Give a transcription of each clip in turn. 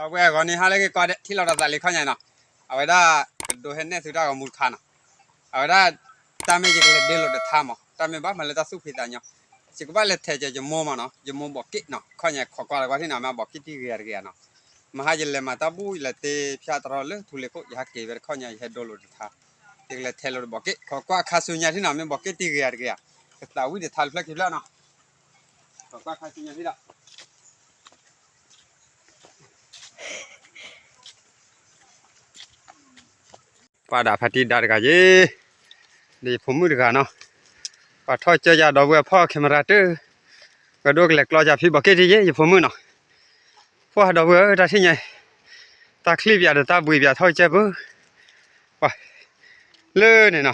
အဝဲအဂီၢ်န့ၣ် ဟါလၢအဂ့ၤ ကွၢ်ဒဲး ထံၣ်လိာ်ဒီးသးလံခီညါနီၤ, အဝဲဒၣ် ကဒိးဟဲနဲၣ်သုတၢ်ဂီၤမူတခါနီၤ, အဝဲဒၣ် တၢ်မ့ၢ်ယကလဲၤဒ့လိာ်တထါမး, တၢ်မ့ၢ်ဘၣ်မၤလၢတၢ်သူၣ်ဖှံသးညီ, ယကဘၣ်လဲၤထဲးကဲယမိၢ်မးနီၤ, ယမိၢ်ဘီးက့ၣ်နီၤ, ခီညါခိးကွၢ်လၢကွၢ်ထံၣ်နီၤ, မ့ၢ်ဘီးက့ၣ်တံၢ်ဂ့ၤဂ့ၤနီၤ, မဟါယလဲၤမၤတၢ်ဘူၣ် ယလဲၤတ့ဖၠၣ်တရီလၢထူလ့ၤခိၣ် ယဟဲက့ၤဝဲတခီညါ ယဟဲဒိလိာ်တထါ, ယကလဲၤထဲးလိာ်တဘီးက့ၣ်, ခိးကွၢ်ခါဆူညါထံၣ်နီၤ, မ့ၢ်ဘီးက့ၣ်တံၢ်ဂ့ၤဂ့ၤ, ကသးဝံၣ်တထါတဖျၢၣ်ခံဖျၢၣ်နီၤ, ခိးကွၢ်ခါဆူညါထံၣ်ဒီး ပှၤဒၣ်ဖါတံၢ်ဒါတဂၤယ့ၣ်, ဒီးယဖိမုၣ်တဂၤနီၤ, ပှၤထီၣ်ကၢယၤဒီပုၢ်ဝဲၢ်ဖီၣ် camera တၢ်, ကဒိကလဲၤကျီယၤဖံဘီးက့ၣ်တံၢ်ယ့ၣ် ယဖိမုၣ်နီၤ, ပှၤဒီပုၢ်ဝဲၢ်တၢ်ထံၣ်ညါ, တၢ်ချံၣ်ပၠးဒီးတၢ်ဘှံးပၠးထီၣ်ကၢပူၤ, ပှၤ, လၢန့ၣ်နီၤ,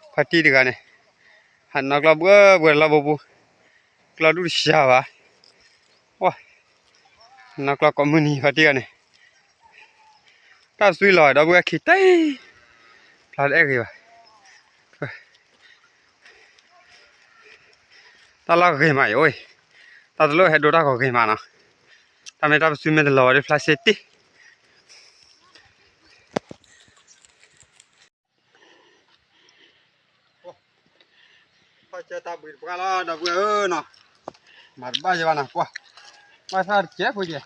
ဖါတံၢ်တဂၤန့ၣ်, ဟးနီၣ်ကျီဘှဲဘှဲလီၢ်ဘိပူၤ, ကျီဒူၣ်တစှၤဘၣ်, ပှၤ, နီၣ်ကျီကိးမုၢ်နံၤဖါတံၢ်ဂၤန့ၣ် တၢ်သွံလီၤဒီပုၢ်ဝဲၢ်ခံတ့ၢ်, ဖျါတအဲၣ်ဂ့ၤဘၣ်, တၢ်လီၢ်ဂ့ၤမးအံၤအိၣ်, တၢ်တလိၣ်ဟဲဒိတၢ်ဂီၤဂ့ၤမးနီၤ, တၢ်မ့ၢ်တၢ်ပသွံမ့ၢ်တလီၤဝဲဒ်ဖျါစ့တ့ၢ် ပှၤကၢတၢ်ဘှံးတပှၢ်လီၤ ဒီပုၢ်ဝဲၢ်ဧၢနီၤ, မၤတဘၣ်ယဘၣ်နီၤ ပှၤ, ဘၣ်ဆၣ်တကဲးဖိကဲး,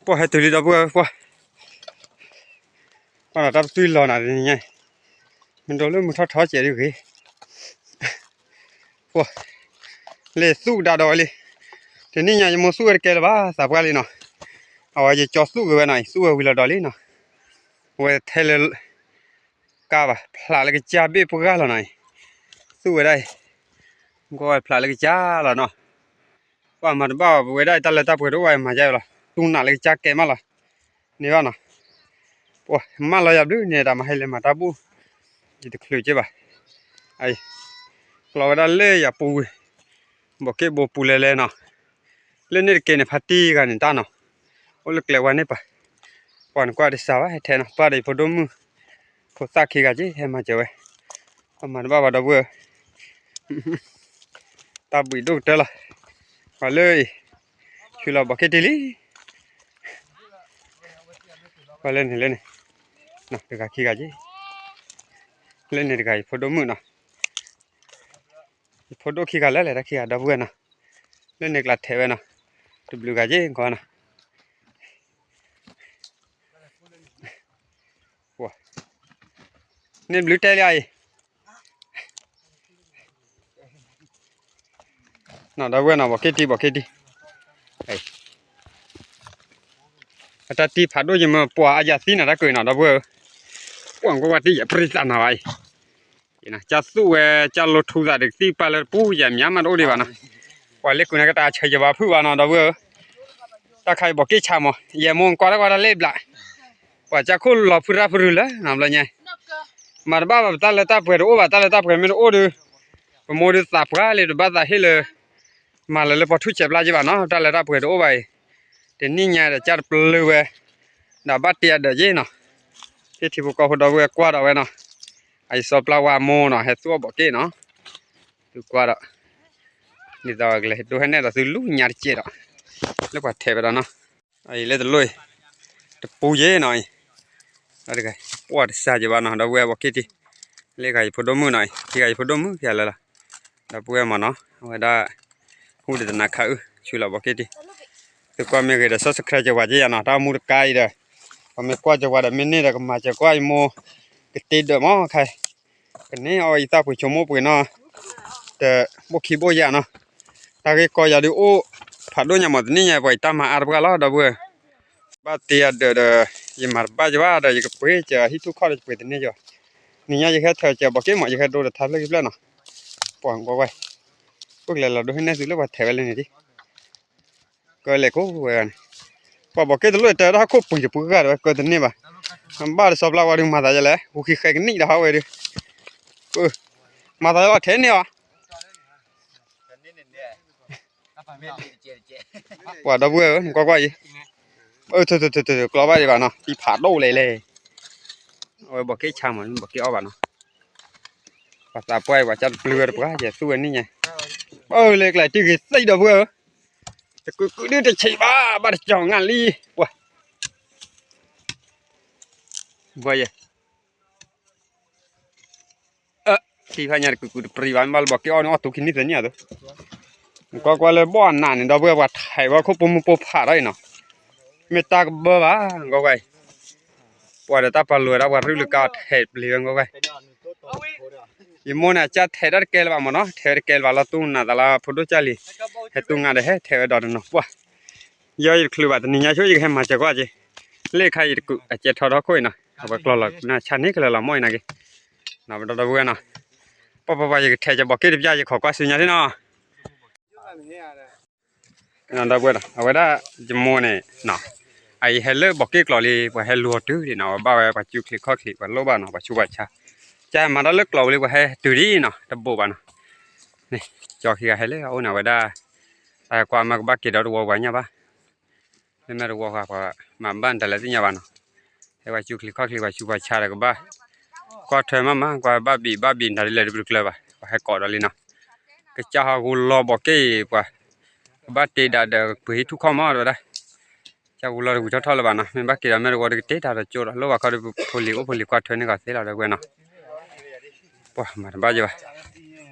ပှၤဟဲတုၤလံဒီပုၢ်ဝဲၢ် ပှၤ, ပှၤနီၤတၢ်ပသွံလီၤနၤတနံၤညါ, မ့ၢ်ဒိးလၢမုၢ်ထီၣ်ထီစဲးဒ်ဂ့ၤ ပှၤ, လဲၤသူၣ်ကဒါဒီးဝဲလံ, တနံၤညါယမိၢ်သူၣ်ဝဲတကဲလၢၤဘၣ် သးပှၢ်လံနီၤ, အဝဲယကၠီသူၣ်က့ၤဝဲနီၤ သူၣ်ဝဲဝံၤလီၤဒီးလံနီၤ, အဝဲထဲလၢ ကါဘၣ် ဖျးလၢကစၢ်ဘ့ၣ်ပှၢ်လီၤနီၤအံၤ, သူၣ်ဝဲဒၣ်အံၤ, ကွၢ်ဝဲဖျးလၢကစၢ်လီၤနီၤ, ပှၤမၤတဘၣ်ဘၣ် ပဝဲဒၣ်တၢ်လၢတၢ်ပှဲၤတအိၣ်ဘၣ် မၤယါလီၤ သူၣ်နးလၢကစၢ်ကဲမးလီၤ, န့ၣ်ဘၣ်နီၤ, ပှၤမၢလီၤယၤဘျုးန့ၣ် တၢ်မၤဟဲလဲၤမၤတၢ်ဘူၣ်, ယတချုးက့ဘၣ်, အံၤ, ကျီဝဲဒၣ်လၢယၤပူၤဝံၤ, ဘီးက့ၣ်ဘိပူၤလဲၤလဲၤနီၤ, လၢန့ၣ်တက့ၢ်န့ၣ် ဖါတံၢ်ဂၤန့ၣ်တၢ်နီၤ, အိၣ်လၢကျဲဝါန့ၣ်ပၤ, ပှၤနကွၢ်တစှၤဘၣ် ဟဲထဲနီၤ ပၢ်ဒီးယဖိဒိၣ်မုၣ်, ဖိသၣ်ခံဂၤက့ ဟဲမၤစၢၤဝဲ, ပှၤမၤတဘၣ်ဘၣ်ဒီပုၢ်ဝဲၢ်, တၢ်ဘှံးဒိၣ်ကတၢၢ်လီၤ, ပှၤလၢအံၤ, ဆူလီၤဘီးက့ၣ်တံၢ်လံ, ပှၤလၢန့ၣ်လၢန့ၣ်, တဂၤခံဂၤက့, လၢန့ၣ်တဂၤယဖိဒိၣ်မုၣ်နီၤ ယဖိဒိၣ်ခံဂၤလၢလဲၤတၢ်ခံဂၤဒီပုၢ်ဝဲၢ်နီၤ, လၢန့ၣ်ကျးထဲးဝဲနီၤ, တဘျုးဂၤက့ ကီနီၤ, န့ၣ်ဘျုးတဲလံအံၤ, နီၤဒီပုၢ်ဝဲၢ်နီၤ ဘီးက့ၣ်တံၢ် ဘီးက့ၣ်တံၢ်, အတၢ်တံၢ်ဖးဒိၣ်ယမ့ၢ်ပှၤအယၤသံနီၤ တၢ်ကၢၤနီၤ ဒီပုၢ်ဝဲၢ်ဧၢ, ပှၤကွၢ်ကွၢ်တံၢ်ယပြံသးနီၤဘၣ်အံၤ, ကၢ်သူၣ်ဝဲ ကၢ်လိထူသးဒ်ကသံၣ်ပာ်လၢတပူၤ ယၤမၠါမးတအိၣ်ဒံးဘၣ်နီၤ, ပှၤလၢကွံာ်န့ၣ်ကတၢ်ဆၢယဘၣ်ဖုၣ်ဘၣ်နီၤ ဒီပုၢ်ဝဲၢ်ဧၢ, တၢ်ခါအံၤဘီးက့ၣ်ဆါမး ယဲမိၢ်ကွၢ်တၢ်ကွၢ်တၢ်လၢဘျး, ပှၤကၢ်ခိၣ်လီၤဖုရၣ်ဖုရုလၢနီၤဘျီညါ မၤတဘၣ်ဘၣ် ပတၢ်လၢတၢ်ပှဲၤတအိၣ်ဘၣ် တၢ်လၢတၢ်ပှဲၤမ့ၢ်တအိၣ်ဒီး, ပမိၢ်ဒုးသးပှၢ်လံ တဘၣ်သးဟ့ၣ်လၢ မၤလၢလၢပှၤထူၣ်ဆဲးပျၢ်က့ဘၣ်နီၤ တၢ်လၢတၢ်ပှဲၤတအိၣ်ဘၣ်အံၤ, တနံၣ်ညါဒီးကၢ်တပျုာ်ဝဲ, ဒီးဘၣ်တ့အဒၢးက့နီၤ, ဟ့ၣ်ထံဖိကီၢ်ဖိဒီပုၢ်ဝဲၢ်ကွၢ်ဒီးဝဲနီၤ, အံၤစီၤပျၢ်ဝါအမိၢ်နီၤ ဟဲသူၣ်အီၣ်ဘီးက့ၣ်နီၤ, သုကွၢ်ဒီး, ဒ်သိးကလဲၤဒိဟဲနဲၣ်ဒီးသုလူညါတကဲးဒီး, လၢပှၤထဲးဝဲဒီးနီၤ အံၤလၢတလိၣ်အံၤ, တပူၤယဲနီၤအံၤ, ဒီးတဂၤ, ပှၤတစှၤယဘၣ်နီၤ ဒီပုၢ်ဝဲၢ်ဘီးက့ၣ်တံၢ်, လၢဂၤယဖိဒိၣ်မုၣ်နီၤအံၤ ခံဂၤယဖိဒိၣ်မုၣ်ခံဂၤလၢလီၤ, ဒီပုၢ်ဝဲၢ်မးနီၤ အဝဲဒၣ်, ဟူဒီးတနၤခါအုၣ် ဆူလီၤဘီးက့ၣ်တံၢ်, သုကွၢ်မ့ၢ်ဂ့ၤဒီး subscribe က့ၤဝဲက့ယၤနီၤ တၢ်အိၣ်မူတကါအံၤဒီး, ပှၤမ့ၢ်ကွၢ်က့ၤဝဲဒီးမ့ၢ်န့ၢ်ဒီးကမၤစၢၤကွၢ်ယမိၢ်, ကတ့ဒၢးမးခါ ကန့ၢ်အီၣ်အံသၣ်ပှ့ၤဆိကမိၣ်ပှ့ၤနီၤ, တဘိၣ်ခံဘိၣ်ယၤနီၤ, တၢ်ဂ့ၢ်ကီယၤဒုးအိၣ်, ဖးဒိၣ်ညါမးတနံၣ်ညါ ပှၤအံၤတၢ်မၤအါတပှၢ်လီၤ ဒီပုၢ်ဝဲၢ်, ဘၣ်တ့အဒၢးဒီး, ယမၤတဘၣ်ယဘၣ်ဒီး ယကပှ့ၤစၢၤဟံၣ်ထူၣ်ခီၣ်ဒီး ယပှ့ၤတန့ၢ်ယဘၣ်, နံၤညါယဟဲထၢၣ်စၢၤဘီးက့ၣ်မး ယဟဲဒိတထါဖျၢၣ်ခံဖျၢၣ်နီၤ, ပှၤကွၢ်ကွၢ်, အိၣ်ကလဲၤလီၤဒိဟ့ၣ်နဲၣ်သုလၢပှၤထဲးဝဲလၢန့ၣ်ဒံး ကလဲၤကိးဝဲဂၤန့ၣ်, ပှၤဘီးက့ၣ်တလိၣ်တဲတၢ်ခိၣ်ပှ့ၤတပှ့ၤဂၤဒီးဝဲကၢတန့ၢ်ဘၣ်, ဘၣ်ဒီးစီၤပျၢ်ဝါဒုးမၤသးယဲလဲၣ် ဟူခံဃဲကနံၣ်ဒီးဟးဝဲဒုး, မၤသးယဲလီၤထဲန့ၢ်အီၤ, ပှၤဒီပုၢ်ဝဲၢ်ဧၢ နကွၢ်ကွၢ်အံၤ, အၢ ထုထုထုထု ကျီဘၣ်ဒံးဘၣ်နီၤ တံၢ်ဖးဒိၣ်လဲၣ်လဲၣ်, အဝဲဘီးက့ၣ်ဆါမး ဘီးက့ၣ်အီၣ်ဘၣ်နီၤ, ပှၤသးပှၢ်အံၤ ပှၤကၢ်တပျုာ်ဝဲတပှၢ် ယသူၣ်ဝဲန့ၣ်ညါ, ပၢလၢကျဲတံၢ်ဂ့ၤသံဒီပုၢ်ဝဲၢ်ဧၢ, တကုာ်ကုာ်ဒုတဆံးဘၣ် ဘၣ်တကၠီၤငါလံ, ပှၤ, ဘၣ်ယဲ, ထံဖးညါတကုာ်ကုာ်တပြံၤဘၣ် မ့ၢ်ဘၣ်လၢဘီၣ်က့ၣ်အီၣ်န့ၣ် အီၣ်တူခံနံၣ်သၢနံၣ်အသိး, ကွၢ်ကွၢ်လၢဘီၣ်အနးန့ၣ် ဒီပုၢ်ဝဲၢ် ပှၤထဲးဝဲခိၣ်ပိာ်မုၣ်ပိာ်ဖးထီၣ်အံၤနီၤ, မ့ၢ်တၢ်ကဘၢဘၣ် ကွၢ်ကွၢ်အံၤ, ပှၤဒီးတၢ်ပာ်လိၤဝဲဒၣ်ပှၤရုၢ်လၢကါထဲးပျံၤဝဲ ကွၢ်ကွၢ်အံၤ ယမိၢ်န့ၣ် အကၢ်ထဲးတၢ်တကဲလၢၤဘၣ်မ့ၢ်နီၤ, ထဲးဝဲတကဲလၢၤဘၣ်လီၤ တူၢ်နးသးလၢဖိဒိၣ်ကၢ်လံ, ဟဲတူၢ်နးဒီးဟဲထဲးဝဲဒီးတနီၤပှၢ်, ယီယတချုးဘၣ် တနံၤညါဆိယကဟဲမၤစၢၤကွၢ်က့ၤ, လ့ၣ်ခါယတကုာ် အကဲထီထီၣ်ခိၣ်အံၤနီၤ, အဝဲကျီၢ်လီၤကနၣ်ဆါန့ၢ်ကလၢၤလီၤမ့ၢ်အံၤနာ်က့, ဒီပုၢ်ဝဲၢ်နီၤ, ပှၤပှၤပှၤ ယကထဲးကဘီၣ်က့ၣ်တပျၢ် ယခိးကွၢ်ဆူညါလံနီၤ ဒီပုၢ်ဝဲၢ်နီၤ, အဝဲဒၣ် ယမိၢ်န့ၣ် အအံၤဟဲလၢဘီၣ်က့ၣ်ကျိးလံ ပှၤဟဲလူၤအီၤတုၤဒံးနီၤ, ပှၤဘၣ်ဝဲပှၤကူချံးခီၣ်ချံး ပှၤလိၣ်ဘၣ်နီၤ, ပှၤဆူးပှၤဆါ, ကမၤတၢ်လၢကျိးပူၤလံ ပှၤဟဲတုၤဒံးနီၤ, တဘိးဘၣ်နီၤ, န့ၣ် ကၠီခံဂၤဟဲလၢအအိၣ်န့ၣ် အဝဲဒၣ် တၢ်ဟဲကွၢ်မး ကဘၣ်က့ၤဒီးတဝီပှၤညါဘၣ် လၢမ့ၢ်တဝီဃီ ပှၤမၤဘၣ်တလဲၤသ့ၣ်ညါဘၣ်နီၤ, ဟဲပှၤကူချံးခီၣ်ချံး ပှၤဆူးပှၤဆါဒီးကဘၣ် ကွၢ်ထွဲမးမး ကွၢ်ဘၣ်ဘံၣ်ဘၣ်ဘံၣ် နၤဒ်လဲၣ်တဘျုးကျၢၤဘၣ် ပှၤဟဲကိးဒီးလံနီၤ, ကစၢ်ဟးဂူာ်လီၤဘီၣ်က့ၣ်အံၤ ပှၤ ကဘၣ်တ့ဒၣ်ဒီးကပှ့ၤဟံၣ်ထူၣ်ခီၣ်မး တဲဝဲဒၣ်, ကစၢ်ဟးဂူာ်လီၤတဝံၤထီၣ်ထီၣ်လၢၤဘၣ်နီၤ, မ့ၢ်ဘၣ်က့ၤဒီးမ့ၢ်တဝီဒီးကတ့တၢ်ဒီးကၠိဒီး လိၣ်ဘၣ်ခီဒီး ဖိလံၤအိၣ်ဖိလံၤကွၢ်ထွဲန့ၢ်ကီးသ့လီၤ ဒီပုၢ်ဝဲၢ်နီၤ, ပှၤမၤတဘၣ်ယဘၣ်,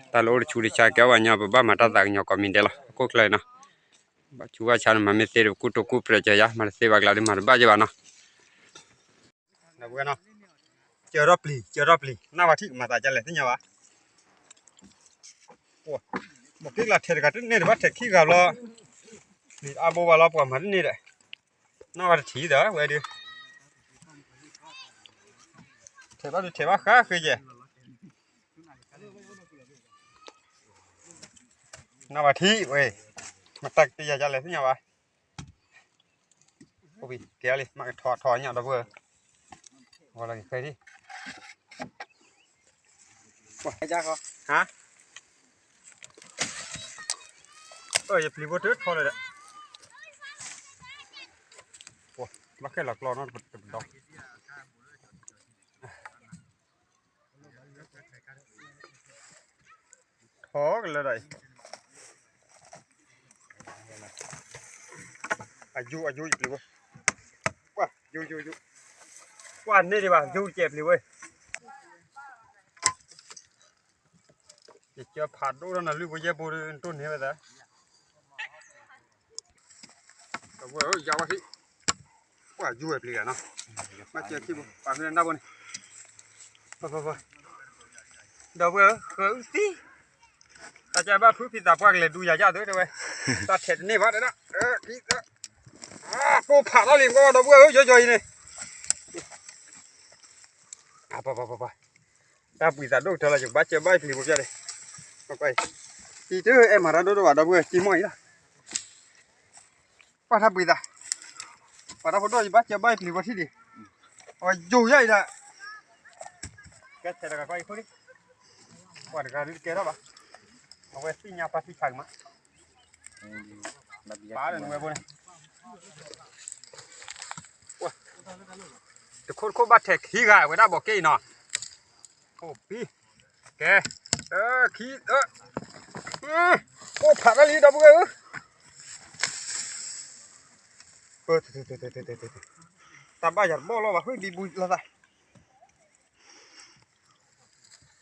တၢ်လၢအိၣ်တဆူတဆါကဲအီၣ်ဘၣ်ညီ ပဘၣ်မၤတၢ်သးကညီၤကိးမံၤဒဲးလီၤ အခိၣ်ချၢအံၤနီၤ, ဘၣ်ဆူးဘၣ်ဆါန့ၣ် မၤမ့ၢ်သ့ဒီး ပကူတိာ်ကူပြဲးကၢၤယါ မၤတသ့ဘၣ်ကျါဒီး မၤတဘၣ်ယဘၣ်နီၤ ဒီပုၢ်ဝဲၢ်နီၤ, ကၢၤထီၣ်ပျံၤ ကၢၤထီၣ်ပျံၤ နၢ်ဝဲထံၣ် မၤသးဒ်လဲၣ်သ့ၣ်ညါဘၣ်, ပှၤ ဘီၣ်က့ၣ်ကျါထဲးတဂၤတန့ၢ်ဒီး ဘၣ်ထဲးခံဂၤဘျီ, န့ၣ်အါဘိဘၣ်လီၤ ပှၤမၤတန့ၢ်ဒီး, နၢ်ဝဲတထံၣ်ဒီး ဝဲဒုး, ထဲးဘၣ်ဒုးထဲးဘၣ်ဃးဃ့ယဲၢ် နၢ်ဝဲထံၣ်ဝဲ, မတၤကတ့ယၤဒ်လဲၣ်သ့ၣ်ညါဘၣ်, ကဲလံ မ့ၢ်ကထီထီညါ ဒီပုၢ်ဝဲၢ်, ဝဲလီၤက့ၤဖဲဒံး, ဟါ, ယပျံၤဖိတထီလၢၤဒီး, ဘၣ်ခဲလီၤကျီနီတပဒီ ထီကလၢာ်ဒီးအံၤ, အယိအယိယပျံၤဝဲ, ပှၤယိယိယိ, ပှၤန့ၢ်ဒံးဘၣ် ယိကဲပျံၤဝဲ, ယကၢဖးဒိၣ်ထီၣ်နလွံၢ်ဘိယဲၢ်ဘိဒ်နတိၢ်န့ၢ်ဝဲသး ဒီပုၢ်ဝဲၢ်ဧၢ ယါဝဲဟံၣ်, ပှၤယူဝဲပျံၤဂၤနီၤ, ဘၣ်ကဲခံဘိ ပာ်ဖဲနၢ်ဘိန့ၣ်, ဒီပုၢ်ဝဲၢ်ဧၢ ဃၢၤအုၣ်သံ, တၢ်ကဘၣ်ဖုဖံသးပှၢ်ကလဲၤဒူယၤယၤသုတဲဝဲ, တၢ်ထဲးတန့ၢ်ဘၣ်တဲဒၣ်, ခံသၢ, ပိၢ်ဖးထီၣ်လံ ကွၢ်ဒီပုၢ်ဝဲၢ်ဧၢ ယီယီအံၤန့ၣ်, ပှၤပှၤပှၤပှၤ, တၢ်ပှံၤသးဒိၣ်ကတၢၢ်လီၤ ယကဘၣ်ကၢဘၣ်ပျံၤဖိပျၢ်န့ၣ်, အံၤတအဲၣ်မၤတၢ်ဒိၣ်ဒိၣ်ဘၣ် ဒီပုၢ်ဝဲၢ် ကံမီၢ်အံၤလီၤ, ပှၤတၢ်ပှံၤသး, ပှၤတၢ်ဖိဒိၣ်ယဘၣ်ကၢဘၣ်ပျံၤဖိထံၣ်ဒံး, အဝဲယိာ်ယါအံၤဒၣ်, ကဲထဲးတဂၤကွၢ်အံၤခိၣ်လံ, ပှၤတဂၤဒုးတကဲထီၣ်ဘၣ်, အဝဲသ့ၣ်ညါပာ်ထံဆးကမး, ပာ်ဒီးနဝဲဘိန့ၣ် တခိၣ်တခိၣ်ဘၣ်ထဲးခံဂၤ ဝဲဒၣ်ဘီၣ်က့ၣ်အံၤနီၤ, အိၣ်ပံ, ကဲ, ခံ, အိၣ်ဖးထီၣ်လံ ဒီပုၢ်ဝဲၢ်ဧၢ, တၢ်ဘၣ်ယၤတဘီၣ်လီၤဘၣ် ဃုဒံဘူလိာ်သး, တၢ်ကဲန့ၣ် ကဲအီၣ်မ့ၤအီထံဝံၤလၢၤဝဲလၢ ဒီပုၢ်ဝဲၢ်ဧၢ,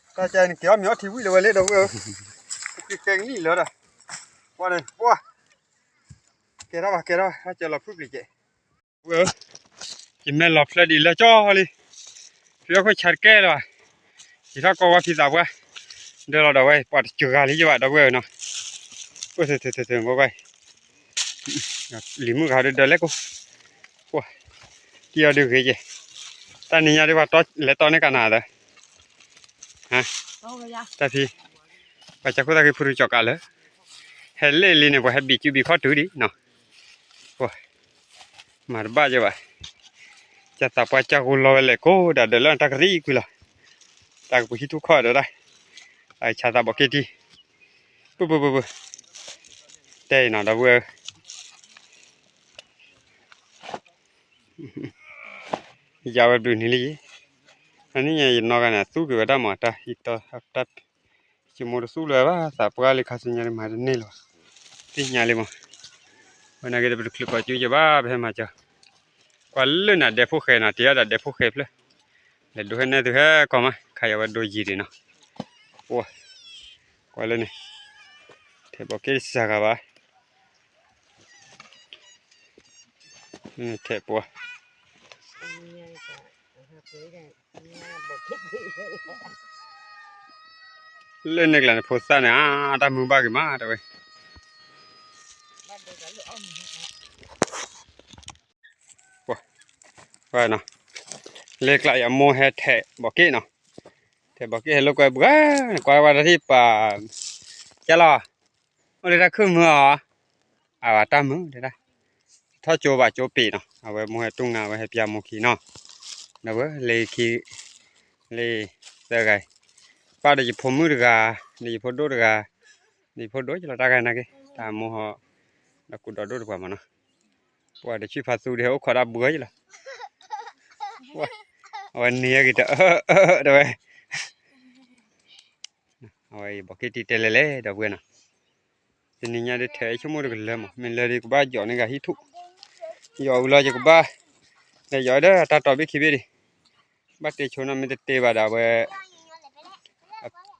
ကဲကဲကနံၣ်လၢဒီး, ပှၤန့ၣ် ပှၤ, ကဲထီၣ်ဘၣ် ကဲထီၣ်ဘၣ် ဟဲကၢၤလီၤဖုပျံၤကဲး ဝဲဧၢ, ယမဲာ်လီၤဖျၢၣ်ဒံးလၢကၠီလံ, ဖံးအီၣ်ခိၣ်ဆါတကဲလၢၤဘၣ်, ယထီၣ်ကီဝါဖံးသးပှၢ်, ဒၢလီၤဒီးဝဲ ပှၤတစှၤဂၤလံယဘၣ် ဒီပုၢ်ဝဲၢ်ဧၢနီၤ, အိၣ်, လံၤမုၣ်ဂၤဒၢဒၢလဲၣ်ကိၣ်, ပှၤ, တံၢ်အီၤဒုးဂ့ၤကဲ, တၢ်နံၤညါဒုးပှၤတီလဲၤတီန့ၢ်ကနၤဒီး တၢ်ဖံး, ပှၤကၢခိၣ်သၣ်ဃံဖုရူကၠီၤကးလၢာ်, ဟဲလ့ၣ်လံန့ၣ် ပှၤဟဲဘံၣ်စုဘံၣ်ခီၣ်တုၤဒံးနီၤ, ပှၤ, မၤတဘၣ်ယဘၣ်, ကၢ်သးပှၢ်ကၢ်ဂိၢ်လီၤဝဲလဲၣ်ကိးဒၣ်ဒၢးလၢတၢ်ကရံၣ်ကွံာ်လီၤ, တၢ်ကပှ့ၤဟံၣ်ထူၣ်ခီၣ်ဒီးဒၣ်, အဆါသးဘီၣ်က့ၣ်တံၢ်, ပူၤပူၤပူၤပူၤ, တဲအံၤနီၤ ဒီပုၢ်ဝဲၢ်ဧၢ ယါဝဲဘျုးနံၤလံ, အနံၣ်ညါယနီၢ်ဂၤန့ၣ် အသူက့ၤဝဲဒၣ်မး တၢ်ဟံးတီတၢ်, က့ၤမိၢ်တသူလၢၤဘၣ် သးပှၢ်လံခါဆူညါလံမၤတန့ၢ်လၢၤဘၣ်, သ့ၣ်ညါလံမး, ဝဲနာ်က့ဒီးပတချုးကိးကၠူယဘၣ် ပဟဲမၤစၢၤ, ကွၢ်လၢနၤဒဲဖိၣ်ဃဲနီၤ တ့အီၣ်ဒၣ်ဒဲဖိၣ်ဃဲဖျၢၣ်, လဲၤဒိဟဲနဲၣ်သုဟဲကီၢ်မး ခါယၤဝဲဒိယံၤဒံးနီၤ, ပှၤ, ကွၢ်လၢန့ၣ်, ထဲးဘီးက့တစှၤဂၤဘၣ် ထဲးပှၤ, လၢန့ၣ်ကျါန့ၣ် ဖိသၣ်န့ၣ် အတၢ်မုာ်ဘၣ်က့ၤမး တဲဝဲ, ပှၤ, လၢကျါအံၤအမိၢ်ဟဲထဲးဘီးက့နီၤ, ထဲးဘီးက့ဟဲလိာ်ကွဲပှၤ, ကွၢ်ဝဲတၢ်ထံၣ်ပာ်, ကဲလီၤ, အိၣ်လၢတၢ်ခုၣ်မုာ်အီၤ, အဝဲတၢ်မုာ်တဲဒၣ်, ထီၣ်ကၠိဘၣ်ကၠိပ့ၤနီၤ အဝဲမိၢ်ဟဲတူၢ်နၤ အဝဲဟဲပျၢ်မိၢ်ခံနီၤ, ဒီးဝဲလၢခံ, လၢသၢဂၤအံၤ, ပၢ်ဒီးယဖိမုၣ်တဂၤ, ဒီးယဖိဒိၣ်တဂၤ, ဒီးယဖိဒိၣ်ကလီၤတၢ်ဂၤနာ်က့, တၢ်မိၢ်ဟီ, ဒီးကူဒီးဒိၣ်တပှၤမးနီၤ, ပှၤဒီးဆံၣ်ဖးသူဒီးဟဲအိၣ်ခိးဒၣ်ဘှီယလီၤ, အဝဲန့ၢ်ဂ့ၤတအၢၣ်အၢၣ်တဲဝဲ အဝဲအံၤဘီးက့တံၢ်တဲလဲၤလဲၤ ဒီပုၢ်ဝဲၢ်နီၤ, တနံၤညါဒုးထဲးဆိကမိၣ်တကလၢမး မ့ၢ်လၢဒုးကဘၣ်ယီၤန့ၢ်ဂၤဟံၣ်ထူၣ်, ယီၤဝံၤလီၤယကဘၣ်, လဲၤယီၤဒီးတၢ်တီၤဘ့ၣ်ခံဘ့ၣ်ဒံး, ဘၣ်တ့ဆိနီၤ မ့ၢ်တတ့ဘၣ်ဒီးအဝဲ,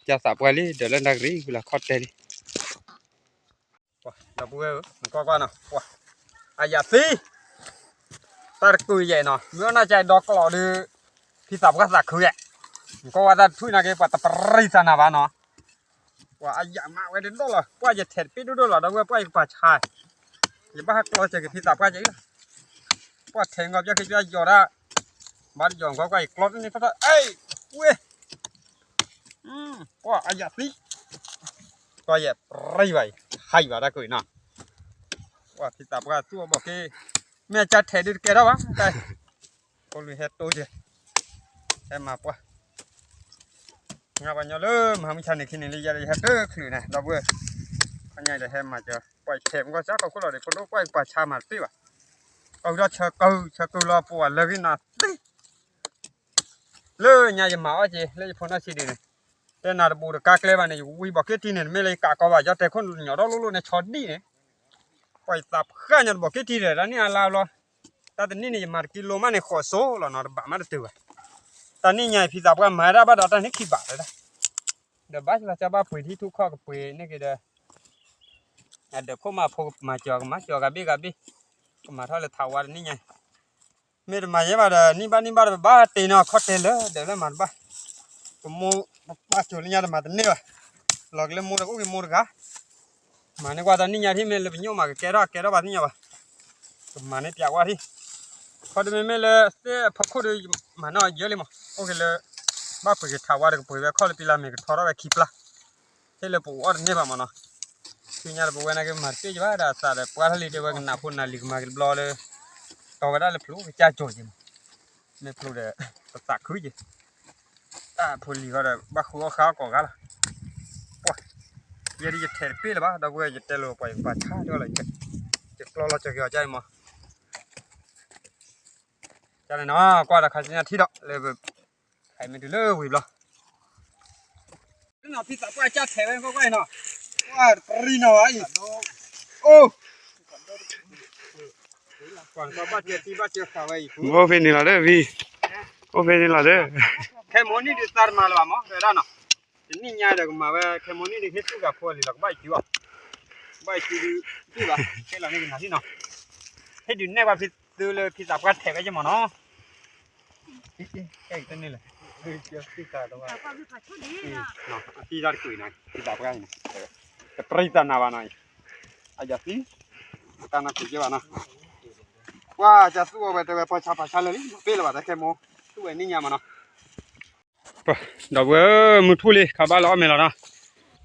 ပျၢ်သးပှၢ်လံ ဒီးလၢတၢ်ကရံၣ်ဝံၤလီၤခီၣ်တဲလံ ဒီပုၢ်ဝဲၢ်ဧၢ, နကွၢ်ကွၢ်နီၤ, ပှၤ, အယၤသံ, တၢ်တကုာ်ယဲၢ်နီၤ မ့ၢ်အီၣ်နၢ်ကၠဲဒီကျိးဒီး, ဖံသးပှၢ်သးခုယဲၢ်, နကွၢ်ဝဲတၢ်တထွံၣ်နာ်က့ ပှၤတပရံသးနၤဘၣ်နီၤ, ပှၤအယၤမးဝဲတဒိၣ်လီၤ ပှၢ်ယထဲးတပ့ၣ်ဒိၣ်ဒိၣ်လီၤ ဒီပုၢ်ဝဲၢ် ပှၢ်ယကပာ်ဆါ, ယဘၣ်ဟးကျီစၢၤက့ၤဖံသးပှၢ်ကဲအံၤလီၤ, ပှၢ်ထဲးငီၤပျၢ်ခံပျၢ်ယီၤဒၣ်, ဘၣ်တယီၤနကွၢ်ကွၢ်ယကျီတန့ၢ်ထီၣ်ထီၣ် အ့ၣ်, ဝ့ၢ် ပှၤအယၤသံ, ကီၢ်ယဲၢ်ပြံဘၣ်အံၤ ဟးယံၤဘၣ်တၢ်ကွံာ်နီၤ, ပှၤဖံသးပှၢ်သူၣ်အဘီးက့, မ့ၢ်အကၢထဲးဒုးတကဲထီၣ်ဘၣ်, ဖိလွံၢ်ဟဲတိစ့ၢ်, ဟဲမၤပှၢ်, ငါပှၤညီလၢမၤမုၢ်ဆါန့ၣ်ခံန့ၣ်လၢယဲဒၣ်ယဟဲတချုးန့ၣ် ဒီပုၢ်ဝဲၢ်, ခီညါဒီးဟဲမၤစၢၤ ပှၤထဲးမ့ၢ်ကီၢ်စၢ်ကီၢ်ခိၣ်လီၤဒီး ဖိဒိၣ်ပှၢ်ယကပာ်ဆါမၤတပ့ၢ်ဘၣ်, အဝံၤဒီးဆၢကုဆၢကုလီၤပှၤလၢဂ့ၤနီၤသ့ လၢညါယမၤအီၣ်က့ၤ လၢယဖိနီၢ်ဆံးဒံးန့ၣ်, တဲနၤတဘူးတကါကျဲဘၣ်န့ၣ် ယဝံဘီးက့တံၢ်န့ၣ် မ့ၢ်လၢယကးကီဘၣ် ယီတဲခိၣ်ညီဒီလိၤလိၤန့ၣ် ဆီဒံၣ်န့ၣ်, ပှၤယသးဖှၣ်ညါတဘီးက့တံၢ်ဒီး တၢ်နံၣ်အါလါဘျီ, တၢ်တနံၣ်န့ၣ် ယမၤတကံလိမးန့ၣ် ဃိးစိလီၤနီၤ တဘၣ်မးတတုၤဘၣ်, တၢ်နံၣ်ညါအံၤ ဖံသးပှၢ်မၤဒၣ်ဘၣ်ဒီးတၢ်န့ၣ်ခံဘၣ်လၢဒၣ်, ဒီးဘၣ်လီၤကဘၣ်ပှ့ၤထံထူၣ်ခီၣ်ကပှ့ၤန့ၢ်က့ၤဒီး, အဒၢးခိၣ်မၤဖိကမၤစၢၤ ကမၤစၢၤဂၤဘ့ၣ်ဂၤဘ့ၣ်, ကမၤထီၣ်လၢထးဝါတနံၣ်ညါ မ့ၢ်တမၤယဲဘၣ်ဒီး နံၣ်ဘၣ်နံၣ်ဘၣ်ဒီး ပဘၣ်တ့နီၤ ခီၣ်တဲလၢဒၢးလၢမၤတဘၣ်, ပမိၢ်ပပၢ်စိၤလၢညါတမၤတန့ၢ်ဘၣ်, လီၤကလၢမိၢ်ဒီးအိၣ်က့ၤမိၢ်တဂၤ, မၤန့ၢ်ကွၢ်တၢ်နံၣ်ညါထံၣ် မ့ၢ်လၢပညိၣ်မးကကဲထီၣ်ကဲထီၣ်ဘၣ်သ့ၣ်ညါဘၣ်, ကမၤန့ၢ်ပၠးဝါထံၣ်, ခီဒုးမ့မ့ၢ်လၢသ့ၣ်အဖီခိၣ်ဒီး မၤန့ၢ်အီၤယဲလံမး အိၣ်က့ၤလၢ, ဘၣ်ပှ့ၤက့ၤထးဝါဒီးကပှ့ၤဝဲခီၣ်လၢပံလၢ်မ့ၢ်ကထီထီၣ်ဝဲခံပျၢ် ဟ့ၣ်လၢပအိၣ်အီၣ်တန့ၢ်ဘၣ်မးနီၤ, ဆူညါဒီးပဝဲနာ်က့မၤတပ့ၢ်ယဘၣ်ဒီး အသးဒီးပှၢ်ထီၣ်လံတဲဝဲကနၣ်ဖိနၢ်လံၤကမၤက့ၤတဘျီလၢ, တီဝဲဒၣ်လၢဖျိကစၢ်ကၠီၤက့ၤမး, မ့ၢ်ဖျိဒီး, ပသးခုက့ၤ, တၢ်ဖိလံၤဃီဒီး ဘၣ်ဃုအီၣ်ဃါအီၣ်ကိးဂၤလီၤ, ပှၤ, ယဲဒ်ယထဲးတပ့ၢ်လၢၤဘၣ် ဒီပုၢ်ဝဲၢ် ယတဲလိာ်ပှၤယကပာ်ဆါတၢ်လီၤ, ယကျီလီၤကၠီၤက့ၤအီၤကၢ်အံၤမး ကန့ၣ်နီၤ ကွၢ်ဒီးခါဆူညါထံၣ်ဒီးလၢပ, ဟဲမ့ၢ်တုၤလၢဝံၤဘျီ, နီၤဖံသးပှၢ်ကၢ်ထဲးဝဲကွၢ်ကွၢ်အံၤနီၤ, ပှၢ်တရံးနီၤဝဲအံၤ, အိၣ်, ကွၢ်ကွၢ်ဘၣ်ကၢၤသံဘၣ်ကၢၤဃာ်ဝဲအံၤ, အိၣ်ဖဲန့ၣ်လီၤဒီးဖံ, အိၣ်ဖဲန့ၣ်လီၤဒီး, ခဲမိၢ်နံၣ်ဒုးသးတမၤလၢၤဘၣ်မး တဲဝဲဒၣ်နီၤ, တနံၣ်ညါဒီးကမၤဝဲ ခဲမိၢ်နံၣ်ဒုးဟ့ၣ်သူၣ်ဂၤဖိအလံၤလီၤ ကဘၣ်အံၤစုအီၤ, ကဘၣ်အံၤစုဒုး, ဘၣ်, ဟဲလီၤန့ၣ်ကနၤလံနီၤ, ဟ့ၣ်ဒုးနဲၣ်ကွၢ်ဖံသုလၢဖံသးပှၢ်ထဲးဝဲက့မးနီၤ အံၤတန့ၢ်လၢၤ, အံၤတၢ်တကွံာ်နီၤ ဖံသးပှၢ်အံၤန့ၣ်, တပြံသးနၤဘၣ်နီၤအံၤ, အယၤသံ, တၢ်နၢ်ပူၤက့ဘၣ်နီၤ, ကွၢ်ကသူၣ်အီၤဝဲတဲဝဲပှၤဆါပှၤဆါလၢာ်လံ ပ့ၢ်လၢၤဘၣ်တၢ်ခဲမိၢ်, သူၣ်ဝဲနံၣ်ညါမးနီၤ ဒီပုၢ်ဝဲၢ်ဧၢ မုၢ်ထူၣ်လံ ခါဘၣ်လၢအီၣ်မ့ၤလီၤနီၤ,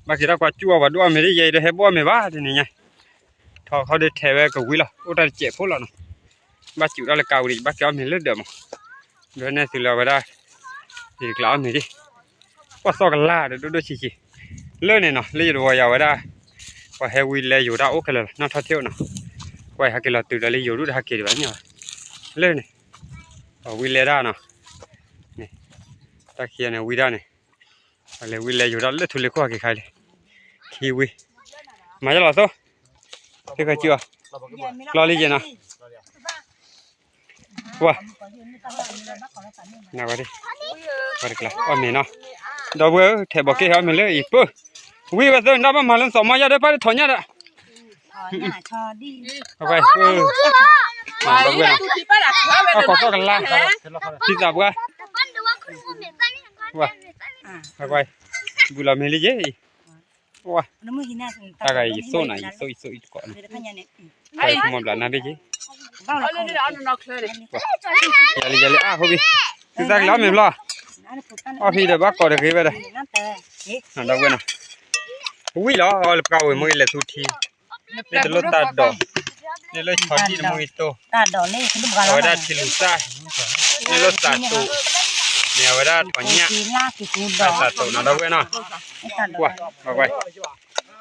ဘၣ်က့ၤတၢ်ကွၢ်စူၣ်အီၤပှၤဒိၣ်အီၣ်မ့ၤဒ်ယဲအံၤဒီးဟဲဘိၣ်အီၣ်မ့ၤဘၣ်တနံၤညါ, ထီၣ်ခီဒုးထဲးဝဲကဝံၤလီၤ အိၣ်တၢ်တစဲးဖိလီၤနီၤ, ဘၣ်စူၣ်တၢ်လၢကးဝံၤဒီး ယဘၣ်က့ၤအီၣ်မ့ၤလၢဒၢးမး, ဒိးနဲၣ်သုလၢအဝဲဒၣ်, ယတကျးအီၣ်မ့ၤဒံး, ကွၢ်သီၣ်ကလါဒီးဒိၣ်ဒိၣ်ဆံးဆံး, လၢန့ၣ်နီၤ လၢယတဝီၤယၤဝဲဒၣ်, ပှၤဟဲဝံၤလဲၤယိၤတၢ်အိၣ်ခဲလၢာ်လီၤ နီၢ်ထီၣ်ထ့ၣ်အိၣ်နီၤ, ကွၢ်ယဟဲက့ၤလီၤတုၤဒီးလၢယိၤဒူၣ်တဟဲက့ၤဒံးဘၣ်န့ၣ်, လၢန့ၣ်, အဝံၤလဲၤဒၣ်နီၤ, တၢ်ခံဂၤန့ၣ်ဝံၤဒၣ်န့ၣ်, လဲၤဝံၤလဲၤယိၤဒီးလၢထူလ့ၤခိၣ်ဟဲက့ၤခါလံ, ခံဝံၤ, မၤယလီၤသိ, ဟ့ၣ်ခါစုအီၤ, ကျီလံယဲနီၤ, ဝါ, နဝဲဒၣ်, ဝဲတကျါ အီၣ်မ့ၤနီၤ, ဒီပုၢ်ဝဲၢ်ဧၢ ထဲးဘီးက့ၣ်ဟဲအီၣ်မ့ၤလၢအံၤပၢၢ်, ဝံၤဝဲသၢနၢ်ဘၣ်မၤလၢနသးမီၢ်ယါဒီး ပၢ်တထီၣ်ညၣ်ဒီး အဝဲ, အဝဲ, အကိးသီၣ်ကလါ, ဖံသးပှၢ်, အဝဲ, ဘုလီၤမ့ၢ်လံယဲအံၤ, ဝါ, တၢ်ဂၤအံၤယသိၣ်နၤ ယသိၣ်ယသိၣ်အံၤတကိးန့ၣ်, မီဘျးနၢ်ဘ့ၣ်က့ၤ, ယၤလံယၤလံအါဟိဘံ, သုသးကလီၤအီၣ်မ့ၤဘျီ, အီၣ်ဖံဒီးဘၣ်ကိးတဂ့ၤဝဲဒီး, ဒီပုၢ်ဝဲၢ်နီၤ, ဝံၤလီၤ အီၣ်လၢပှၤဝဲမ့ၢ်ဂ့ၤလဲၤသူထံ န့ၣ်တလိၣ်တၢ်ဒိး, န့ၣ်လၢဆီဒံၣ်တမူဂ့ၤတိၢ်, အဝဲဒၣ်ထံလူၤသၣ်, န့ၣ်လၢသးတိာ်, န့ၣ်အဝဲဒၣ်ထီၣ်ညၣ်, သးတိာ်နီၤ ဒီပုၢ်ဝဲၢ်နီၤ, ကွၢ်, ကွၢ်,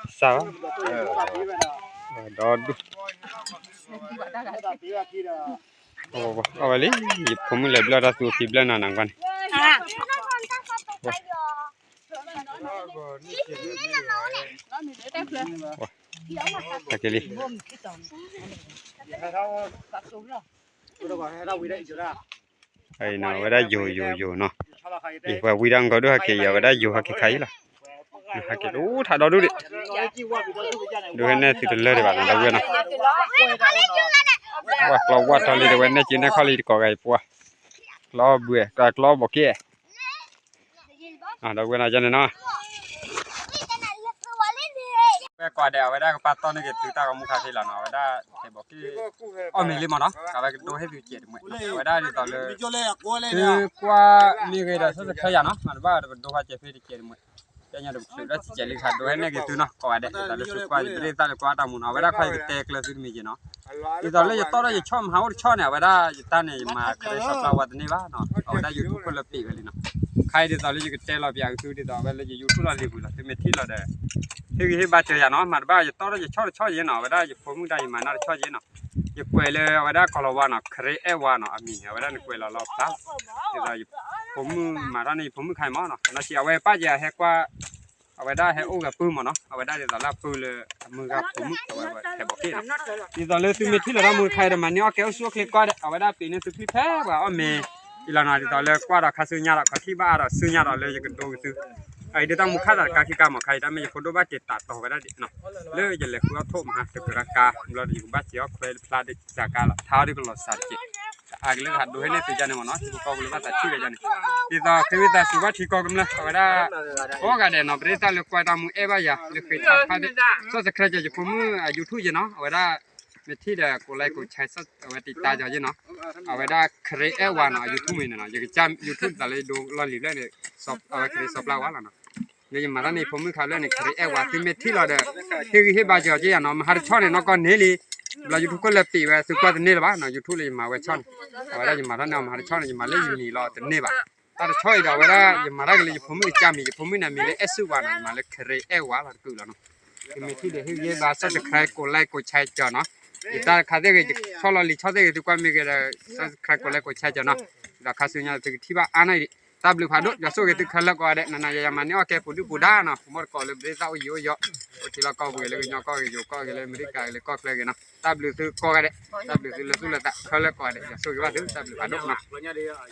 စၢ်, ဒီဒူၣ်, အဝဲလံ, ယဖိမုၣ်လဲၤဘျၢၣ်တၢ်သူအဖံဘျၢၣ်နၤနၤကွၢ်န့ၣ် ဟဲက့ၤလံ, အဝဲဒၣ်ယိာ်ယိာ်ယိာ်နီၤ, အံၤပှၤဝံဒၣ်ကီဒိၣ်ဟဲက့ၤယၤ အဝဲဒၣ်ယိာ်ဟဲက့ၤခါအံၤလီၤ, ဟဲက့ၤတအိၣ်ထးဒီဒူၣ်ဒံး, ဒိးဟဲနဲၣ်သုတလၢဒံးဘၣ်နီၤ ဒီပုၢ်ဝဲၢ်နီၤ, ဝဲကျီဝၣ်ထီလံဒီးဝဲနဲၣ်က့ၤနဲၣ်ခီလံတကိးဂၤအံၤပှၤ, ကျီဘှဲး ကျီဘီးက့ၣ် ဒီပုၢ်ဝဲၢ်နီၤ ယန့ၣ်နီၤ, ဝဲကွၢ်ဒဲး အဝဲဒၣ်ကပာ်တီၢ်န့ၢ်က့ၤသုတၢ်ဂီၤမူခါသ့လီၤနီၤ, အဝဲဒၣ်ထဲးဘီးက့ၣ် အီၣ်မ့ၤလံမ့ၢ်နီၤ, အဝဲကဒိဟ့ၣ်သုတစဲးတမှဲး, အဝဲဒၣ်ဒ်သိးလၢ သုကွၢ်မ့ၢ်ဂ့ၤဒီး subscribe ယၤနီၤ, မၤတဘၣ်ဒီးပဒိဖးစဲးဖဲတစဲးတမှဲး, ကညါဒီးပချုးလၢတစဲးလံခါ ဒိဟဲနဲၣ်က့ၤသုနီၤ, ကိးဂၤဒဲး ဒ်သိးလၢသုကွၢ်ယပရ့သးလၢကွၢ်တၢ်မူနီၤ, အဝဲဒၣ်ခီယကတဲကျၢၤသုတမံၤက့ၤနီၤ, ဒ်သိးလၢယတီၢ်ထီၣ်ယဆီၣ်မဟါအိၣ်တဆီၣ်န့ၣ် အဝဲဒၣ်ယတၢ်န့ၣ် ယမၤခရ့စီပျၢ်ဝါတန့ၢ်ဘၣ်နီၤ, အဝဲဒၣ် YouTube ခိၣ်လၢပံာ်ဝဲလံနီၤ, ခါအံၤဒ်သိးလၢယကတဲလီၤပၠးက့ၤသု ဒ်သိးအဝဲလၢယ YouTube လီၤလံၤပူၤလီၤ, သုမ့ၢ်ထံၣ်လီၤဒီး ဟ့ၣ်ဂံၢ်ဟ့ၣ်ဘါစၢၤယၤနီၤ, မၤတဘၣ်ယတီၢ်ထီၣ်ယဆီၣ်တဆီၣ်ယဲနီၤ, အဝဲဒၣ်ယဖိမုၣ်ဒၣ်ယမၤနၢ်တဆီၣ်ယဲနီၤ, ယကွဲးလၢအဝဲဒၣ်ကီၤလၤဝါနီၤ, ခရ့အဲၣ်ဝါနီၤ, အမံၤန့ၣ် အဝဲဒၣ်နကွဲးလီၤလီၤဖျါလီၤ, ဒ်သိးယဖိမုၣ်မၤထီၣ်န့ၣ် ယဖိမုၣ်ခါအံၤမ့ၢ်နီၤ, နီၢ်ဆံးအဝဲပၢ်ယၤဟဲကွၢ် အဝဲဒၣ်ဟဲအိၣ်ဂၤပုၢ်မ့ၢ်နီၤ, အဝဲဒၣ်ဒ်သိးလၢအပုၢ်လၢအမုၢ်ဂၤဖိမုၣ် အဝဲထဲးဘီးက့ၣ်နီၤ, ဒ်သိးလၢသုမ့ၢ်ထံၣ်လီၤတၢ်မူတခါအံၤဒီး မၤန့ၢ်အီၣ်ကဲအိၣ်ဆူၣ်အိၣ်ချ့ကွၢ်ဒီး အဝဲဒၣ်ပ့ၤန့ၢ်သုချံဖဲပှၤအီၣ်မ့ၤ, အံၤလီၤနီၤ, ဒ်သိးလၢကွၢ်ဒီးခါဆူညါဒီး ခီထံၣ်ဘၣ်အါဒီးဆူညါဒီးလၢယကဒိက့ၤသု အအံၤဒ်တၢ်မူခါသးတကါခံကါမး, ခါအံၤတၢ်မ့ၢ်ယဖိဒိၣ်ဘၣ်က့ၤတးတီၤဝဲဒၣ်ဒံးနီၤ, လၢယလဲၤဃုအီၣ်ထိၣ်မဟါတကရၢကါ ဘျီဒီးယကဘၣ်စံးအီၣ်ခွဲတဖျါဒ်စၢ်ကါလီၤ, ထါအီၣ်ဒ်ပလီၢ်စၢ်တက့ၢ်, အါကလၢဟးဒိဟဲန့ၣ်သုယါန့ၣ်မ့ၢ်နီၤ, ထံဖိကီၢ်ဖိလၢဘၣ်သးထံၣ်ဝဲယါန့ၣ်, ဒ်သိးခ့ဝံသးစူၤဘၣ်ထံကီၢ်ကမျၢၢ် အဝဲဒၣ် ကိးဂၤဒဲးနီၤ, ပရ့သးလၢကွၢ်တၢ်မူအဲၣ်ဘၣ်ယၤ လၢဃ့ထီခါသ့ၣ် subscribe ယဖိမုၣ်အ YouTube ယဲနီၤ, အဝဲဒၣ် မ့ၢ်ထံၣ်ဒီး ကိးlike ကိးshare အဝဲတံာ်တာ်ယီၤယဲနီၤ, အဝဲဒၣ်ခရ့အဲၣ်ဝါနီၤ, အ YouTube မ့ၢ်န့ၣ်နီၤ, ယကစၢ် YouTube ဒ်သိးလၢယဒိလီၢ်လံၤဖျၢၣ်န့ၣ် အဝဲခရ့စီပျၢ်ဝါလီၤနီၤ, လၢယမၤတၢ်န့ၣ် ယဖိမုၣ်ခါဖျၢၣ်န့ၣ် ခရ့အဲၣ်ဝါ, သုမ့ၢ်ထံၣ်လီၤဒီး ဟ့ၣ်ဂံၢ်ဟ့ၣ်ဘါစၢၤအီၤက့ယၤနီၤ, မဟါတဆီၣ်န့ၣ် နီၢ်ကီၢ်န့ၢ်လံ, ဘျီ YouTube ခိၣ်လၢပံာ်ဝဲ သုကွၢ်တန့ၢ်လၢၤဘၣ်နီၤ, YouTube လၢယမၤဝဲဆီၣ်န့ၣ်, အဝဲဒၣ်ယမၤတၢ်န့ၣ် မဟါတဆီၣ်န့ၣ် ယမၤလၢယမံၤလီၤတန့ၢ်ဘၣ်, တၢ်တဆီၣ်အံၤဒီး အဝဲဒၣ်ယမၤတၢ်က့ၤလၢယဖိမုၣ်ကစၢ်မံၤ, ယဖိမုၣ်န့ၣ်မံၤလၢအဲၣ်ဆူၣ်ဝါနီၤ, ယမၤလၢခရ့အဲၣ်ဝါလီၤတကုာ်လီၤနီၤ, သုမ့ၢ်ထံၣ်ဒီးဟ့ၣ်ဂံၢ်ဟ့ၣ်ဘါ subscribe ကိးlike ကိးshareကၠီနီၤ, ယတၢ်တခါသ့ၣ်ဂ့ၤ ဆီၣ်လီၤလံၤဆီၣ်သ့ၣ်ဂ့ၤ သုကွၢ်မ့ၢ်ဂ့ၤဒီး subscribe ကိးlike ကိးshareကၠီနီၤ, ဒီးခါဆူညါသုကထံၣ်ဘၣ်အါန့ၢ်ဒံး, တၢ်ဘျုးဖးဒိၣ်, ယွၤဆိၣ်ဂ့ၤသုခဲလၢာ်ကိးဂၤဒဲး, နၤနၤယၤယၤမၤန့ၢ်အီၣ်ကဲပူၤဒုၣ်ပူၤဒါနီၤ, ပမီၢ်တကိးလၢပရ့သးအိၣ်ယံၤအိၣ်ယီၤ, အိၣ်ထံလီၢ်ကီၢ်ပူၤဂ့ၤ လၢကညီကီၢ်ဂ့ၤ ယိၤကီၢ်ဂ့ၤ လၢအမဲရကၤဂ့ၤ လၢကီၢ်ချၢဂ့ၤနီၤ, တၢ်ဘျုးသုကိးဂၤဒဲး, တၢ်ဘျုးသုလၢသူၣ်လၢသးခဲလၢာ်ကိးဂၤဒဲး, ယွၤဆိၣ်ဂ့ၤဘၣ်သု တၢ်ဘျုးဖးဒိၣ်နီၤ.